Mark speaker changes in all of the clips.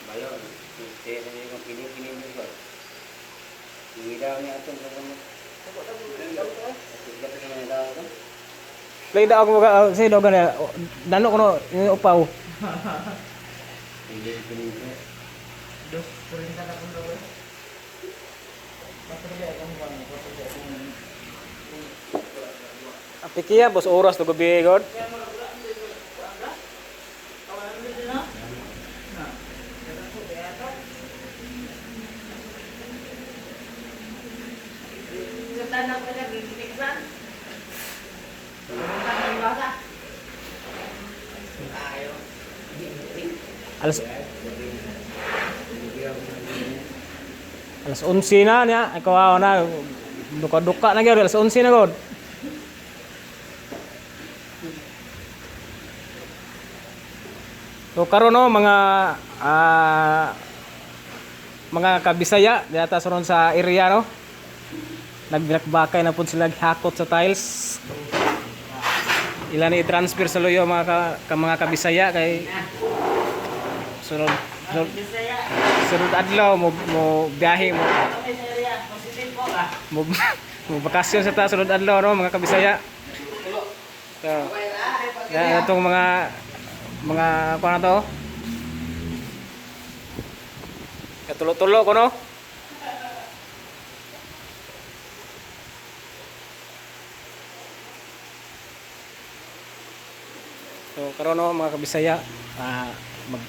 Speaker 1: Bayo, kaya sa yung pini-pini mo ba? Hindi niya atong pag
Speaker 2: Play daw ako say daw gani dano ko no yung upaw.
Speaker 1: Pini-pini mo.
Speaker 3: Dos, 40 na kung daw eh. Basta akong kuwan, basta akong
Speaker 2: Apikiya boss oras to gabi god. Alas alas 11 na niya, ikaw na duka-duka na gyud alas 11 na god. So karon no mga mga kabisaya diyata suron sa area no. Nagbinakbakay na pud sila hakot sa tiles. Ila ni i-transfer sa luyo mga mga kabisaya kay sunod sunod, sunod adlaw mo mo biyahe mo mo, mo bakasyon sa ta sunod adlaw no mga kabisaya. So, yan itong mga mga kuan na to. Katulo-tulo ko no. So karon no mga kabisaya, mag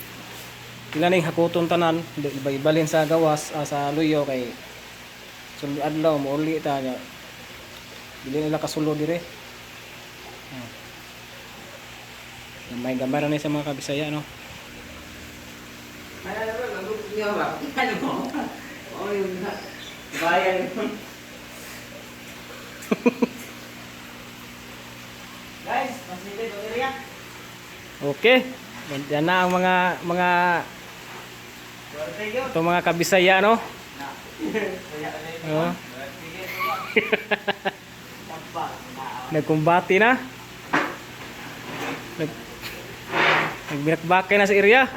Speaker 2: ila ning hakuton tanan, iba-ibalin sa gawas sa luyo kay sunod adlaw mo uli ta nya. Dili nila kasulo dire. Ah. Gamay-gamay ra ni sa mga kabisaya no.
Speaker 1: Bayan.
Speaker 3: Guys, mas nito area.
Speaker 2: Okay. Yan na ang mga mga itong mga kabisaya no. Oo. Nagkumbati na. Nag Nagbinakbakay na sa area.